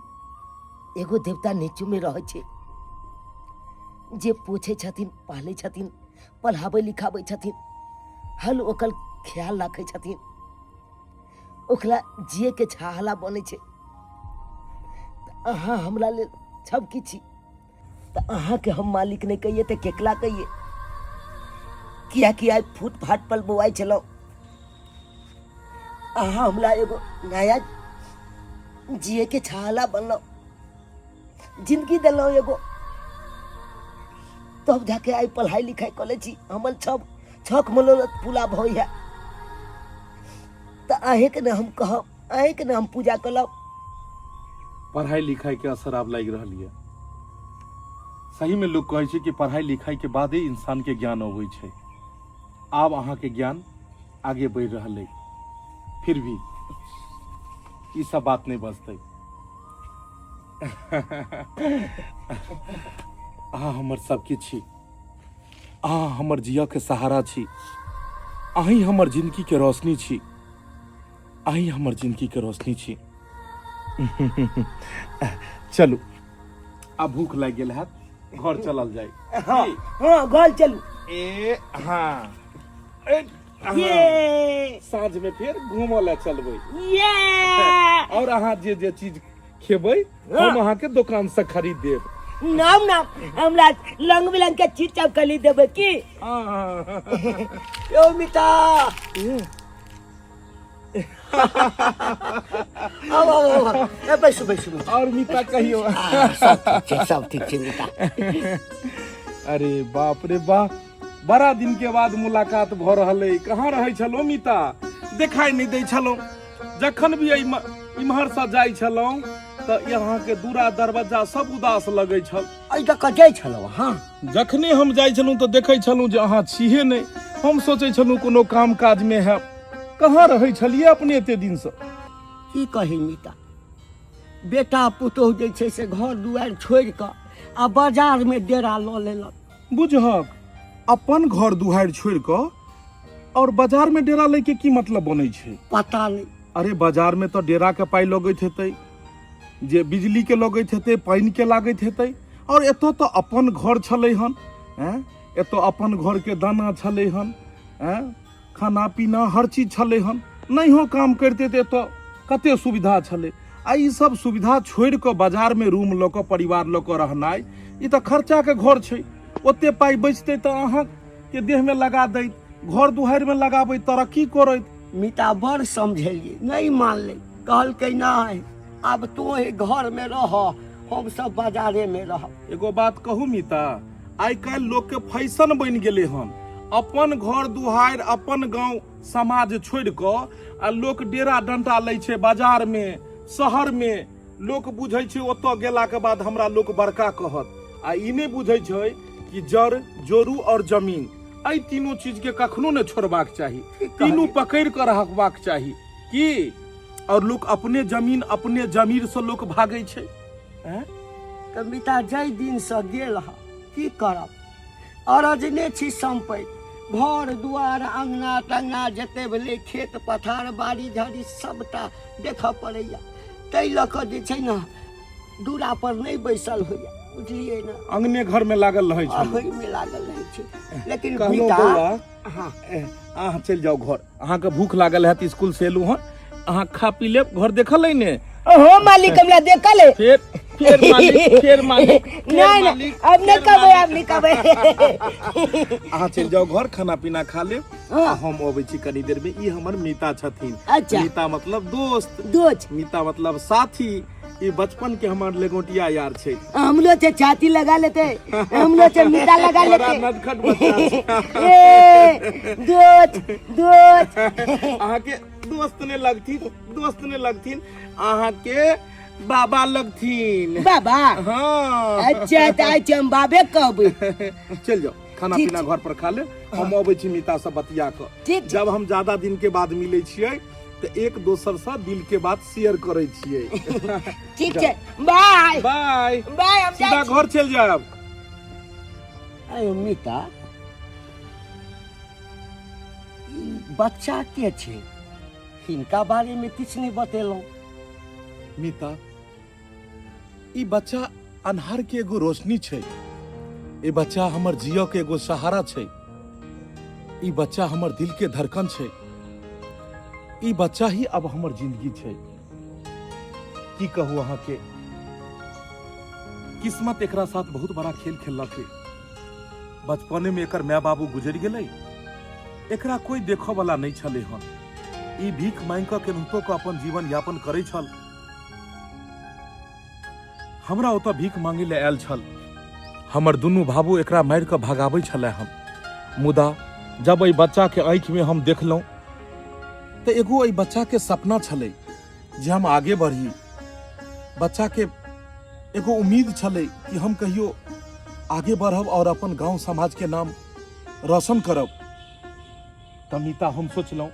एगो देवता नीचू में रहै छै जे पूछै छथिन, पालै छथिन, पढ़ाबै लिखाबै छथिन, हल ओकर ख्याल राखै छथिन। ओकरा जियैके छाहला बनै छै। तऽ अहाँ हमरा लेल सब किछु छी, तऽ अहाँके हम मालिक नहि कहिए तऽ केकरा कहिए? कियाकि आइ फूट फाट पर बौआइ छलहुँ, अहाँ हमरा एगो नया जियैके छाहला बनलहुँ, जिंदगी देलहुँ एगो, तब जाके आइ पढ़ाई लिखाई कऽ लै छी, हमर सब छक मनोरथ पूरा भऽ है। तऽ अहीँके ने हम कहब, अहीँके ने हम पूजा करब। पढ़ाई लिखाई के असर आब लागि रहल यऽ। सही में लोग कहै छै कि पढ़ाई लिखाई के बादे इंसान के ज्ञान अबै छै। आब अहाँ के ज्ञान आगे बढ़ि रहल अइ, फिर भी ई सब बात नहीं बचतै। अहाँ हमर सब किछु छी, अहाँ हमर जिया के सहारा छी, अहीं हमर जिंदगी के रोशनी छी, अहीं हमर जिंदगी के रोशनी छी। चलू, आब भूख लागि गेल हैत, घर चलल जाय। हाँ हाँ, घर चलू। ए हाँ, ए, हाँ। ये साँझ में फिर घूमऽ लए चलबै। ये और अहाँ जे जे चीज खेबै हम अहाँ के दुकान से खरीद देब। नाम नाम हमरा रंग बिरंग के चीज सब खरीद देबै की? हाँ। यौ मिता, आउ आउ आउ आउ। ए, बैसू बैसू बैसू। और मिता कहियो। आ, सब ठीक छै, सब ठीक छै मिता। अरे बाप रे बाप, बड़ा दिन के बाद मुलाकात भ रहल अइ। कहाँ रहै छलहुँ मिता? देखाई नहि दै छलहुँ। जखन भी इम्हर से जाइ छलहुँ तऽ यहाँ के दूरा दरवाजा सब उदास लगै छल। एहि दऽ कऽ जाइ छलहुँ अहाँ? जखने हम जाइ छलहुँ तऽ देखै छलहुँ जे अहाँ छिहे नहि। हम सोचै छलहुँ कोनो काम काज मे हैब। कहाँ रहै छलियै अपने एते दिन से? की कही मिता, बेटा पुतोहु जे छै से घर दुआरि छोड़ि कऽ आ बाजार मे डेरा लऽ लेलक। बुझहक, अपन घर दुआरि छोड़ि कऽ और बाजार में डेरा लैके की मतलब बनै छै? पता नहि। अरे बाजार में तऽ डेरा के पाइ लगैत हेतै, जे बिजली के लगैत हेतै, पानि के लागैत हेतै, और एतऽ तऽ अपन घर छलै हन, हैं? एतऽ अपन घर के दाना छलै हन, हैं? खाना पीना हर चीज छलै हन। नहियो काम करिते तऽ एतऽ कते सुविधा छलै। आ ई सब सुविधा छोड़ि कऽ बाजार में रूम लऽ कऽ परिवार लऽ कऽ रहनाइ, ई तऽ खर्चा के घर छै। ओते पाइ बचतै तऽ अहाँ के देह में लगा दैत, घर दुआरि में लगाबैत, तरक्की करैत। मिता बड़ समझेलियै, नहि मानलै, कहलकै नहि आब तों एहि घर में रह, हम सब बाजारे में रहब। एगो बात कहू मिता, आइ काल्हि लोक के फैशन बनि गेलै हन अपन घर दुआरि अपन गांव समाज छोड़ि कऽ आ लोक डेरा डंटा लै छै बाजार में, शहर में। लोक बुझै छै ओतऽ गेलाके बाद हमरा लोक बड़का कहत, आ ई नहि बुझै छै कि जड़, जोरू और जमीन एहि तीनू चीज के कखनो नहि छोड़बाक चाही, तीनू पकड़ि कऽ रखबाक चाही की। और लोक अपने जमीन अपने जमीर से लोक भागै छै। हैं? तऽ मिता जाहि दिनसँ गेल हँ की करब, अरजने छी सम्पति, घर दुआर अङ्गना तङ्गना जते भेलै खेत पथार बाड़ी झाड़ी सबटा देखऽ पड़ैया, ताहि लऽ कऽ जे छै ने दूरा पर नहि बैसल होइया, बुझलियै ने। अंगने घर में लागल रहै छै। ओहिमे लागल रहै छै। लेकिन कहलहुँ मिता, बौआ, हाँ। अहाँ चलि जाउ घर, अहाँके भूख लागल हैत, स्कूल से एलहुँ हन, अहाँ खा पी लेब। घर देखल अइ ने? ओहो मालिक हमरा देखल है। फेर फेर मालिक, फेर मालिक, फेर नहीं, नहीं, मालिक, अब नहीं फेर कहबै, मालिक। अब नहीं कहबै। अहाँ चलि जाउ घर, खाना पीना खा लेब। हाँ। आ हम अबै छी कनी देर में। ई हमर मीता छथिन। अच्छा। मीता मतलब दोस्त। दोस्त। मीता मतलब साथी। ई बचपन के हमर लेगोटिया यार छै। हमरो से छाती लगा लेते, हमरो से मीता लगा बड़ा लेते। नटखट बच्चा छै। ए, दोस्त, दोस्त। अहाँके दोस्त ने लगथिन, दोस्त ने लगथिन, अहाँके बाबा लगथिन। बाबा? हाँ। अच्छा, तऽ आइ हम बाबे कहबै। चलि जाओ, खाना ठीक पीना छै। घर पर खा ले, हम अबै छी मीता से बतिया कऽ। ठीक छै। जब हम ज्यादा दिन के बाद मिलै छियै तऽ एक दोसर से दिल के बात शेयर करै छियै। ठीक छै, बाय बाय बाय, हम सीधा जाइ छी। घर चलि जायब। आयो मिता, ई बच्चा के छै? हिनका बारे में किछु नहि बतेलहुँ। मिता, ई बच्चा अन्हार के एगो रोशनी छै। ई बच्चा हमर जियो के एगो सहारा छै। ई बच्चा हमर दिल के धड़कन छै। ई बच्चा ही अब हमर जिंदगी छै। की कहू अहाँके, किस्मत एकरा साथ बहुत बड़ा खेल खेललक। बचपने में एकर माय बाबू गुजरि गेलै, एकरा कोई देखऽ वाला नहि छलै हन। ई भीख मांगि कऽ केनाहितो कऽ अपन जीवन यापन करै छल। हमरा ओतऽ भीख मांगै लए आयल छल। हमर दुनू भाबू एकरा मारि कऽ भगाबै छलै हन, मुदा जब एहि बच्चाके आँखिमे हम देखलहुँ तऽ एगो एहि बच्चाके सपना छलै जे हम आगे बढ़ी। बच्चाके एगो उम्मीद छलै कि हम कहियो आगे बढ़ब और अपन गांव समाज के नाम रोशन करब। तऽ मिता, हम सोचलहुँ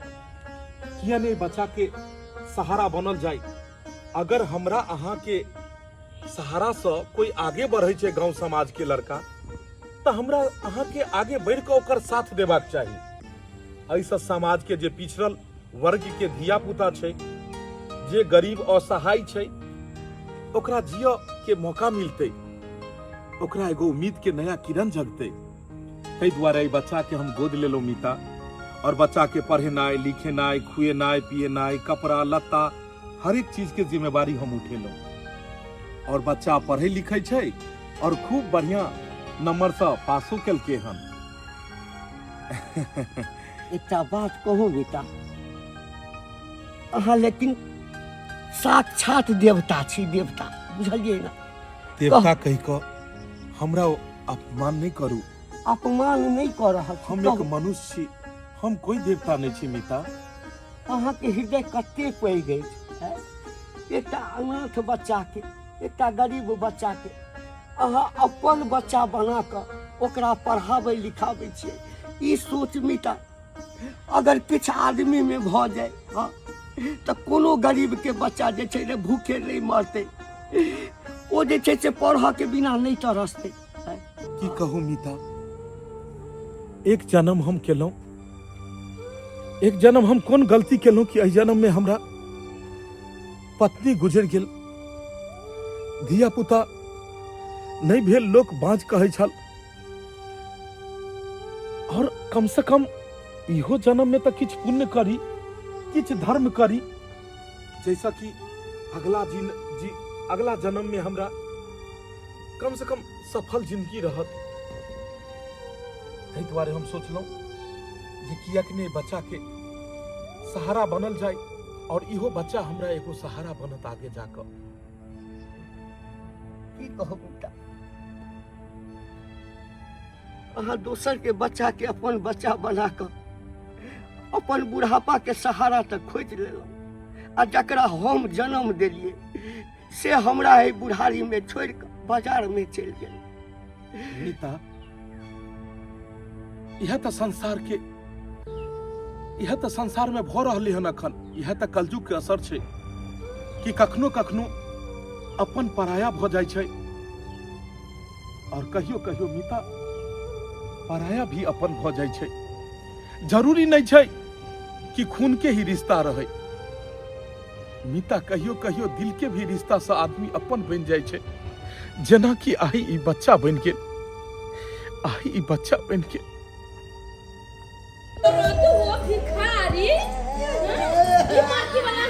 किया नहि बच्चा के सहारा बनल जाय। अगर हमरा अहाँ के सहारा से कोई आगे बढ़े छै गांव समाज के लड़का, तऽ हमरा अहाँ के आगे बढ़ि कऽ ओकर साथ देबाक चाही। एहिसँ समाज के जे पिछड़ल वर्ग के धिया पुता छै, जे गरीब असहाय छै, ओकरा जिय के मौका मिलतै, ओकरा एगो उम्मीद के नया किरण जगतै। ताहि दुआरे एहि बच्चा के हम गोद लेलहुँ मिता, और बच्चा के पढ़ेनाइ लिखेनाइ, खुएनाइ पिएनाइ, कपड़ा लत्ता, हर एक चीज के जिम्मेवारी हम उठेलहुँ। और बच्चा पढ़ै लिखै छै और खूब बढ़िया नंबर से पासो केलकै हन। एकटा बात कहू बेटा, अहाँ लेकिन साक्षात देवता छी, देवता, बुझलियै ने? देवता कहि कऽ हमरा अपमान नहि करू। अपमान नहि कऽ रहल छी। हम एक कहू। मनुष्य छी, हम कोई देवता नहि छी मिता। अहाँके हृदय कते पैघ अछि, हैं? एकटा अनाथ बच्चाके, एकटा गरीब बच्चाके अहाँ अपन बच्चा बना कऽ ओकरा पढ़ाबै लिखाबै छियै। ई सोच मिटा अगर किछु आदमीमे भऽ जाय, हँ, तऽ कोनो गरीबके बच्चा जे छै ने भूखे नहि मरतै, ओ जे छै से पढ़ऽके बिना नहि तरसतै। की कहू मिता, एक जन्म हम केलहुँ, एक जन्म हम कोन गलती केलहुँ कि एहि जन्म में हमरा पत्नी गुजरि गेल, धिया पुता नहि भेल, लोक बाँझ कहै छल। और कम से कम इहो जन्म में तऽ किछु पुण्य करी, किछु धर्म करी, जैसा कि अगला जीन जी अगला जन्म में हमरा कम से कम सफल जिंदगी रहत। ताहि दुआरे हम सोचलहुँ जे किएक नहि बच्चा के सहारा बनल जाय, और इहो बच्चा हमरा एगो सहारा बनत आगे जाकऽ। की कहू बेटा, अहाँ दोसर के बच्चा के अपन बच्चा बना कऽ अपन बुढ़ापा के सहारा तऽ खोजि लेलहुँ, आ जकरा हम जन्म देलियै से हमरा एहि बुढ़ारी में छोड़ि कऽ बाजार में चलि गेल। नीता, इएह तऽ संसार के, इएह तऽ संसार में भऽ रहलै हन अखन। इएह तऽ कलयुग के असर छै कि कखनो कखनो अपन पराया भऽ जाइ छै, और कहियो कहियो मिता पराया भी अपन भऽ जाइ छै। जरूरी नहि छै कि खून के ही रिश्ता रहे मिता, कहियो कहियो दिल के भी रिश्ता से आदमी अपन बनि जाइ छै। जेना कि आइ ई बच्चा बनि गेल, आइ ई बच्चा बनि गेल। तू वो भिखारी, ई माटी वाला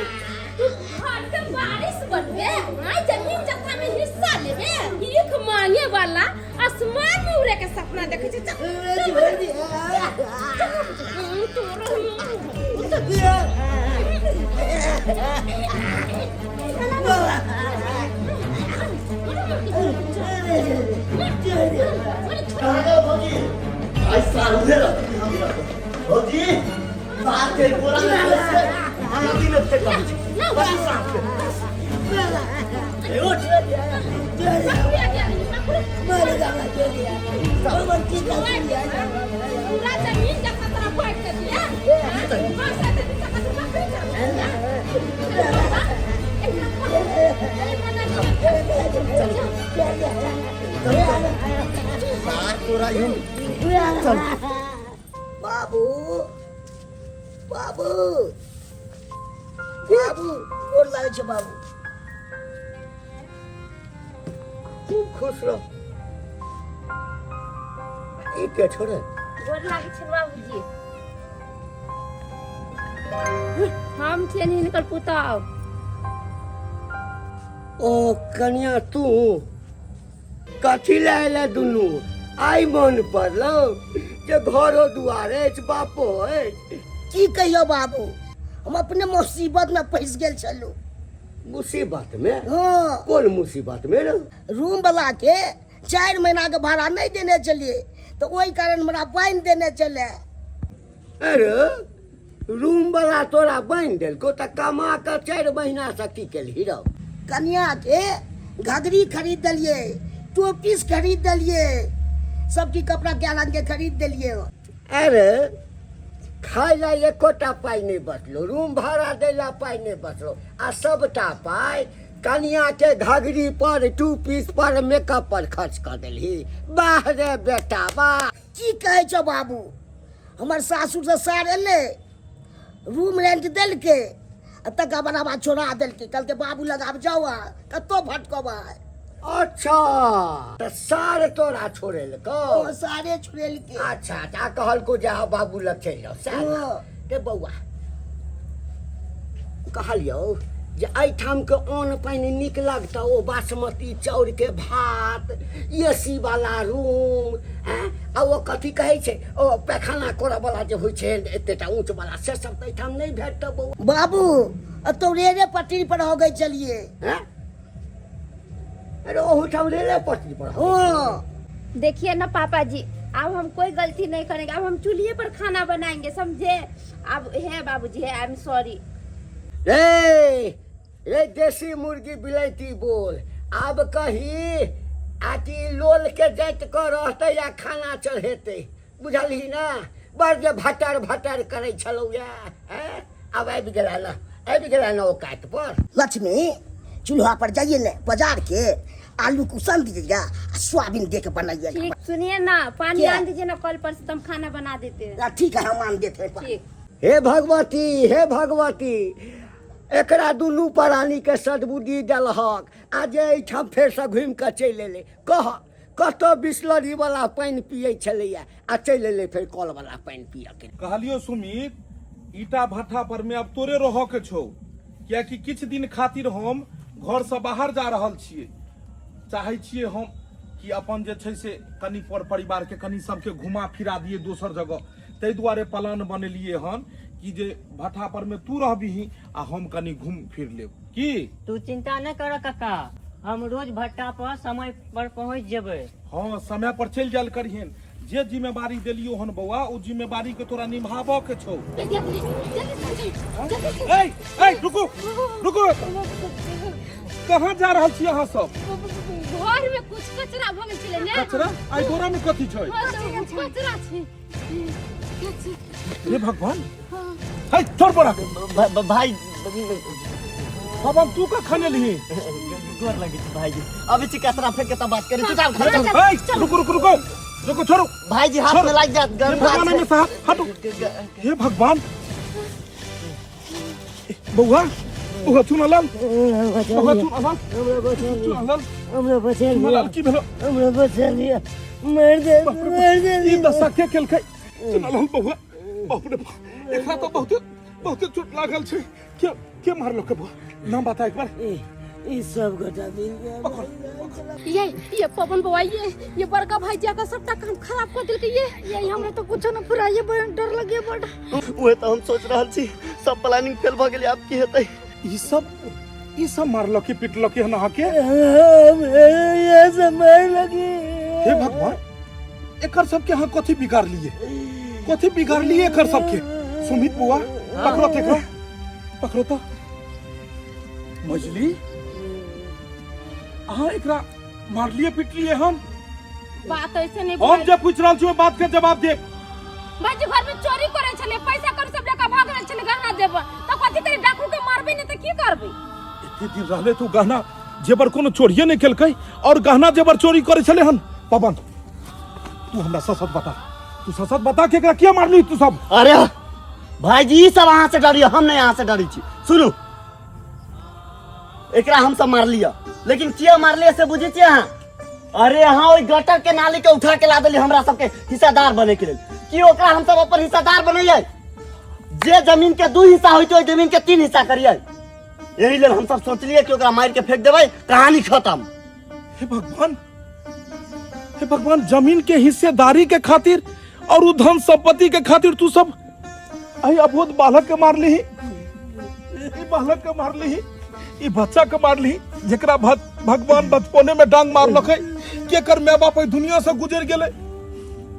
तू घर के बारिश बनबे, हाँ, जमीन जथा में हिस्सा लेबे। भीख मांगे वाला आसमान में उड़े के सपना देखे छै। चल, चल, भौजी, साथ के बोरा में पैसे नदी में फेंक दे छी। बस साथ के। ए, उठ। पूरा जमीन जथा तोरा बांट के दिया। हाँ, से ते दिशा का तू बकरी चल। साथ तोरा यूं चल। बाबू, बाबू, बाबू, गोर लागै छै बाबू। खूब खुश रह। ई के छोड़े गोर लागै छै बाबूजी। हम छियनि हिनकर पुतहु। ओ कनिया तू कथी लए एले दुनू आइ मन पड़लौ जे घरो दुआर अछि बापो अछि की कहियो बाबू हम अपने मुसीबत में फंस गेल छलहुँ मुसीबत में हाँ कोन मुसीबत में रे रूम वाला के 4 महीना के भाड़ा नहीं देने छलिए तो ओहि कारण हमरा बान्हि देने छलै अरे रूम वाला तोरा बान्हि देलको तऽ कमा कऽ 4 महीना से की केलही रौ कनिया के घघरी खरीद देलिए टोपीस खरीद देलिए सबकी कपड़ा क्या रंग के खरीद देलिए अरे खाय ला एकोटा पाइ नहि बचलो रूम भाड़ा दै ला पाइ नहि बचलो आ सबटा पाइ कनिया के घघरी पर टू पीस पर मेकअप पर खर्च कऽ देलही वाह रे बेटा वाह की कहै छौ बाबू हमर सासुर से सार एलै रूम रेंट देलकै आ तकर बाद हमरा छोड़ा देलकै कहलकै बाबू लग आब जाउ अहाँ कतौ भटकब अहाँ अच्छा तऽ सार तोरा छोड़ेलकौ ओ सारे छोड़ेलकै अच्छा अच्छा कहलको जे अहाँ बाबू लग चलि जाउ सएह ने? हँ। ते बौआ कहलियौ जे एहिठामके अन्न पानि नीक लगतौ ओ बासमती चाउरके भात ए सी वाला रूम हैं आ ओ कथी कहै छै ओ पैखाना करऽ वाला जे होइ छै एतेटा ऊँच वाला से सब तऽ एहिठाम नहि भेटतौ बौआ बाबू एतौ रेले पटरी पर हो गई चलिए हैं अरे ओहूठाम रेले पटरी पर हो हाँ देखिए ना पापा जी अब हम कोई गलती नहीं करेंगे अब हम चूल्हे पर खाना बनाएंगे समझे अब है बाबूजी है I am sorry रे रे देसी मुर्गी बिलैती बोल आब कही आकि लोल के जाइत कऽ रहतै या खाना चढ़ेतै बुझलही ना बड़ जे भटर भटर करै छलौ या हैं आब आबि गेला ना आबि गेला ना औकात पर लक्ष्मी चूल्हा पर जाइए ने बाजार के आलू को उसन दीजिएगा आ सोयाबीन दे के बनाइएगा ठीक सुनिए ना पानी क्या? आन दीजिए ना कल पर से तो हम खाना बना देते हैं आ, ठीक है हम आन देते हैं पानी। ठीक हे भगवती हे भगवती एकरा दुनू प्राणी के सद्बुद्धि देलहक आ जे एहिठाम फेरसँ घुमि कऽ चलि एलै कह कतऽ बिसलरी वाला पानि पियै छलैया आ चलि एलै फेर कल वाला पानि पियके कहलियो सुमित ईटा भट्ठा पर में अब तोरे रह के छौ कियाकि किछु दिन खातिर हम घर से बाहर जा रहल छियै चाहै छियै हम कि अपन जे छै से कनि पर परिवार के कनि सबके घुमा फिरा दिए दोसर जगह ताहि दुआरे प्लान बनेलियै हन कि जे भट्ठा पर में तू रहबिही आ हम कनि घुम फिर लेब की तू चिंता न कर काका हम रोज भट्टा पर समय पर पहुंच जेबै हाँ समय पर चलि जायल करिहन जे जिम्मेवारी देलियो हन बौआ ओ जिम्मेवारी के तोरा निभाबऽ के छौ ए ए रुकू रुकू कहाँ जा रहल छी अहाँ सब घर में कुछ कचरा भऽ गेल छलै ने कचरा आइ बोरा में कथी छै हाँ, तऽ कचरा छै हे भगवान हे छोड़ बोरा भाई बाबा तू का खाने ली गोर लगे छी भाईजी अभी छी कचरा फेंक के तब बात करी तू चल घर चल ए रुको रुको रुको रुको छोड़ो भाईजी हाथ में लाग जात हे गरम भगवान हाथ में साहब हटो हे भगवान बउआ बउआ चुना लाल बउआ चुना लाल चुना लाल हमरा बचा चुना लाल की भेलो हमरा बचा लिया मार दे मार दे ई दशा के केलकै चुना लाल बउआ बाप रे बाप एकरा तऽ बहुते बहुते चोट लागल छै के के मारलक के बउआ नाम बता एक बार ई सब गोटा मिल गया पकड़ पकड़ ये पवन बउआ ये बड़का भाई जी का सबटा काम खराब कर देलकै ये हमरा तो कुछो न फुराइए बड़ डर लगे बड़ उहे तऽ हम सोच रहल छी सब प्लानिंग फेल भऽ गेलै आब की हेतै ई सब मारलक के पिटलक के हन अहाँके ये सब मार लगी हे भगवान एकर सबके अहाँ कथी बिगाड़लिए कथी बिगाड़लिए एकर सबके सुमित बुआ पकड़ो तो एकरा पकड़ो तो मजली अहाँ एकरा मारलिए पिटलिए हम बात ऐसे नहीं हम जे पूछ रहल छी ओहि बात के जवाब देब भाईजी घर में चोरी करे छले पैसा कर सब लेके भाग गेल छले गहना देब त कथी करी डाकू के मारबे नहीं त की करबे एते दिन रहले तू गहना जेबर कोनो चोरिये नहीं केलकै और गहना जेबर चोरी करे छले हन पवन तू हमरा सच सच बता तू सच सच बता के एकरा किया मारली तू सब अरे भाईजी ई सब अहाँ से डरियो हम नहीं अहाँ से डरी छी सुनू एकरा हम सब मारलियो लेकिन किया मारलियो से बुझै छियै अहाँ अरे अहाँ ओहि गटर के नाली के उठा के ला देली हमरा सबके हिस्सेदार बने के लेल की ओकरा हम सब अपन हिस्सेदार बनैयै जे जमीन के दू हिस्सा होइ छै ओहि जमीन के तीन हिस्सा करियै। एहि लेल हमसब सोचलियै कि ओकरा मारि के फेंक देबै, कहानी खत्म। हे भगवान, हे भगवान, जमीन के हिस्सेदारी के खातिर और उ धन संपत्ति के खातिर तू सब अहि अबोध बालक के मारली, ई बालक के मारली, ई बच्चा के मारली, जेकरा भगवान बचपने में डांग मारलकै, के एकर माय बाप एहि दुनिया से गुजर गेलै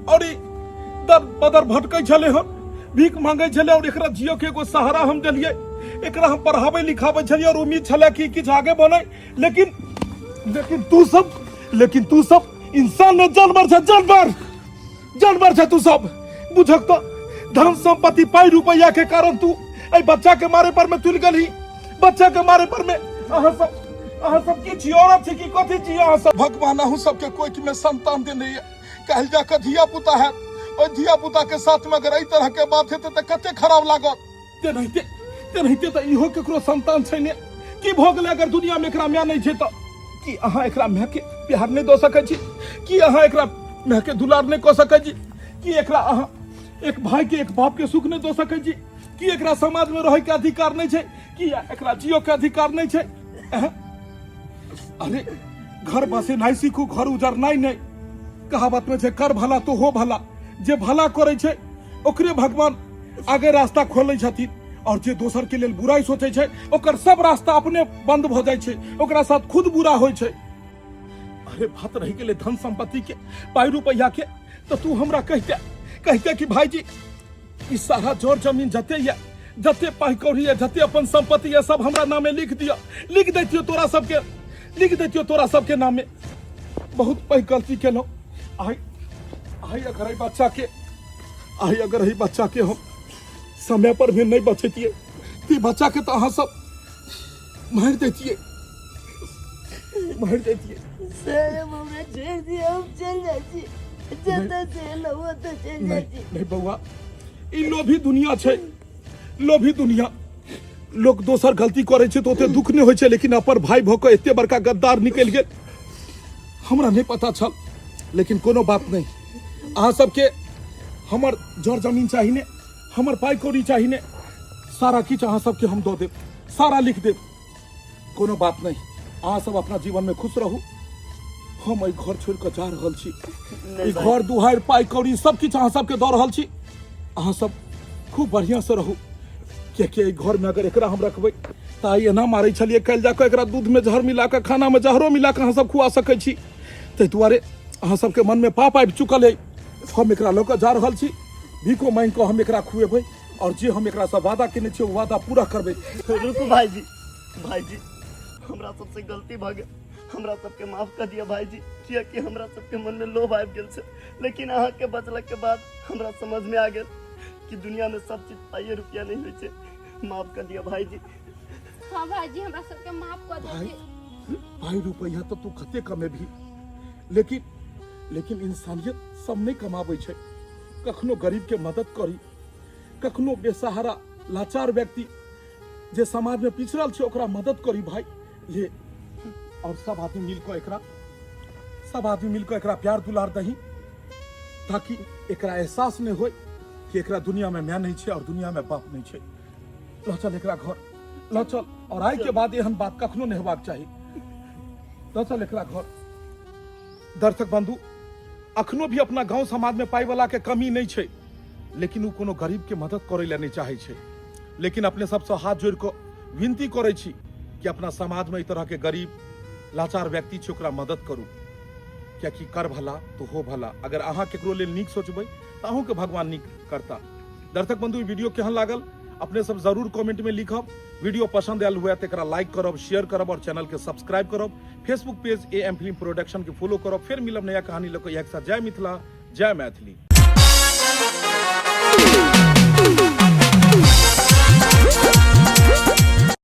और ई दर बदर भटकै छलै हन, भीख मांगै छलै और एकरा जियो के एगो सहारा हम देलियै, एकरा हम पढ़ाबै लिखाबै छलियै और उम्मीद छलै कि किछु आगे बनै, लेकिन लेकिन तू सब, लेकिन तू सब इंसान ने जानवर छै, जानवर, जानवर छै तू सब। बुझक तो धन संपत्ति पाई रुपया के कारण तू एहि बच्चा के मारे पर में तुल गेलही, बच्चा के मारे पर में। अहाँ सब, अहाँ सब की छी, औरत छी कि कथी छी अहाँ सब? भगवान अहूँ सबके कोइख में संतान देने ये, कहल जा के धिया पुता है, ओहि धिया पुता के साथ में अगर एहि तरह के बात हेतै तऽ कते खराब लागत। तेनाहिते तेनाहिते तऽ इहो केकरो संतान छै ने, की भऽ गेलै अगर दुनिया में एकरा माय नहि छै तऽ की अहाँ एकरा माय के प्यार नहि दऽ सकै छी? की अहाँ एकरा माय के दुलार नहि कऽ सकै छी? की एकरा अहाँ एक भाई के एक बाप के सुख नहि दऽ सकै छी? की एकरा समाज में रहै के अधिकार नहि छै? की एकरा जियो के अधिकार नहि छै? एँ? अरे घर बसेनाइ सीखू, घर उजरनाइ नहि। कहावत में छै कर भला तो हो भला, जे भला करै छै ओकरे भगवान आगे रास्ता खोलै छथिन और जे दोसर के लेल बुराई सोचै छै ओकर सब रास्ता अपने बंद भऽ जाइ छै, ओकरा साथ खुद बुरा होइ छै। अरे बात रहि गेलै धन संपत्ति के, पाई रुपैया के, तो तू हमरा कहिते कहिते कि भाईजी ई सारा जर जमीन जते ये, जते पाई कौड़ी ये, जते अपन संपत्ति ये, सब हमरा नामे लिख दियो, लिख दैतियो तोरा सबके, लिख दैतियो तोरा सबके नामे। बहुत पैघ गलती केलहुँ। आइ आइ अगर एहि बच्चा के, आइ अगर एहि बच्चा के हम समय पर भी नहीं बचैतियै तऽ ई बच्चा के तऽ अहाँ सब मारि दैतियै, मारि दैतियै। सर हम हमरा छोड़ि दिअ, हम चलि जाइ छी, जतऽ से एलहुँ ओतऽ चलि जाइ नहीं छी। नहीं बौआ, ई लोभी दुनिया छै, लोभी दुनिया। लोक दोसर गलती करै छै तऽ ओते दुख नहि होइ छै, लेकिन अपन भाई भऽ कऽ एते बड़का गद्दार निकलि गेल, हमरा नहि पता छल। लेकिन कोनो बात नहि, अहाँ सबके हमर जर जमीन चाही ने, हमर पाई कौड़ी चाही ने, सारा किछु अहाँ सबके हम दऽ देब, सारा लिख देब, कोनो बात नहीं। अहाँ सब अपना जीवन में खुश रहू, हम एहि घर छोड़ कऽ जा रहल छी, ई घर दुहारि पाई कौड़ी सब किछु अहाँ सबके दऽ रहल छी, अहाँ सब खूब बढ़िया से रहू। कियाकि एहि घर में अगर एकरा हम रखबै तऽ आइ एना मारै छलियै, काल्हि जाकऽ एकरा दूध में जहर मिला कऽ, खाना में जहरो मिला कऽ अहाँ सब खुआ सकै छी। ताहि दुआरे अहाँ सबके मन में पाप आबि चुकल अइ। हम एकरा लऽ कऽ जा रहल छी, भीखो मांगि कऽ हम एकरा खुएबै और जे हम एकरा से वादा केने छियै ओ वादा पूरा करबै। रुकू भाईजी, भाईजी हमरा सबसे गलती भऽ गेल, हमरा सबके माफ कर दिया भाईजी, कियाकि हमरा सबके मन में लोभ आबि गेल छै, लेकिन अहाँके बचला के बाद हमरा समझ में आ गेल कि दुनिया में सब चीज पाइए रुपया नहीं होइ छै। माफ कर दिया भाईजी। हाँ भाईजी, हमरा सबके माफ कर भाई, दिया। भाई रुपया तो तू कते कमेबही, लेकिन लेकिन इंसानियत सब नहीं कमाबै छै। कखनो गरीब के मदद करी, कखनो बेसहारा लाचार व्यक्ति जे समाज में पिछड़ल छै ओकरा मदद करी भाई। ले और सब आदमी मिल कऽ एकरा, सब आदमी मिल कऽ एकरा प्यार दुलार दही, ताकि एकरा एहसास नहीं होय कि एकरा दुनिया में माय नहीं छै और दुनिया में बाप नहीं छै। लऽ चल एकरा घर, लऽ चल, और आइ के बाद एहन बात कखनो नहीं हेबाक चाही। लऽ चल एकरा घर। दर्शक बंधु, अखनो भी अपना गांव समाज में पाई वाला के कमी नहीं छै, लेकिन उ कोनो गरीब के मदद करे ला नहीं चाहे छै। लेकिन अपने सबसे हाथ जोड़ के विनती करे छी कि अपना समाज में एहि तरह के गरीब लाचार व्यक्ति छै ओकरा मदद करू, कियाकि कर भला तो हो भला। अगर अहाँ केकरो लेल नीक सोचबै तऽ अहूँके भगवान नीक करता। दर्शक बंधु, ई वीडियो केहन लागल अपने सब जरूर कमेंट में लिखब। वीडियो पसंद आयल हुए तो एकरा लाइक करब, शेयर करब और चैनल के सब्सक्राइब करब। Facebook page A M film production के फॉलो करब। फिर मिलब नया कहानी लऽ कऽ। एक साथ जय मिथिला, जय मैथिली।